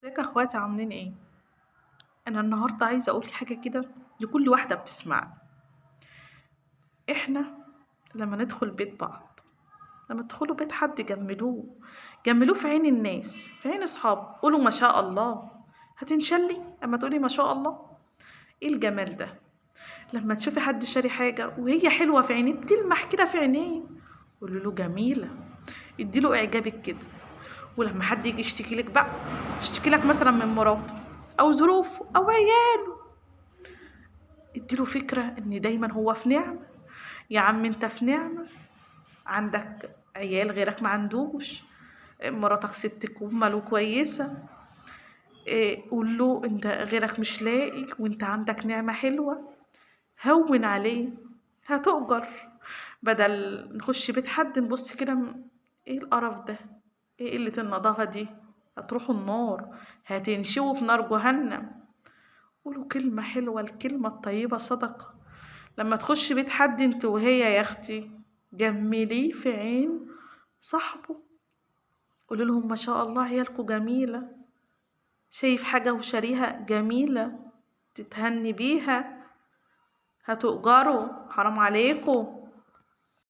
ازيك يا اخواتي؟ عاملين ايه؟ انا النهارده عايزه اقول حاجة كده لكل واحدة بتسمعني. احنا لما ندخل بيت بعض، لما تدخلوا بيت حد جملوه، جملوه في عين الناس، في عين اصحابه، قولوا ما شاء الله. هتنشلي اما تقولي ما شاء الله؟ ايه الجمال ده؟ لما تشوفي حد شاري حاجة وهي حلوة في عينيه، بتلمح كده في عينيه، قولي له جميله، اديله اعجابك كده. ولما حد يجي يشتكي لك بقى، تشتكي لك مثلا من مراته او ظروفه او عياله، اديله فكرة ان دايما هو في نعمه. يا عم انت في نعمه، عندك عيال غيرك ما عندوش، مراتك ست كمل وكويسة. قول له انت غيرك مش لاقي وانت عندك نعمه حلوة، هون عليه، هتؤجر. بدل نخش بيت حد نبص كده، ايه القرف ده، ايه قلة النظافة دي، هتروحوا النار، هتنشووا في نار جهنم. قولوا كلمة حلوة، الكلمة الطيبة صدقة. لما تخش بيت حد انت وهي يا اختي، جمليه في عين صاحبه، قولوا لهم ما شاء الله عيالكوا جميلة، شايف حاجة وشاريها جميلة تتهني بيها، هتؤجروا، حرام عليكم.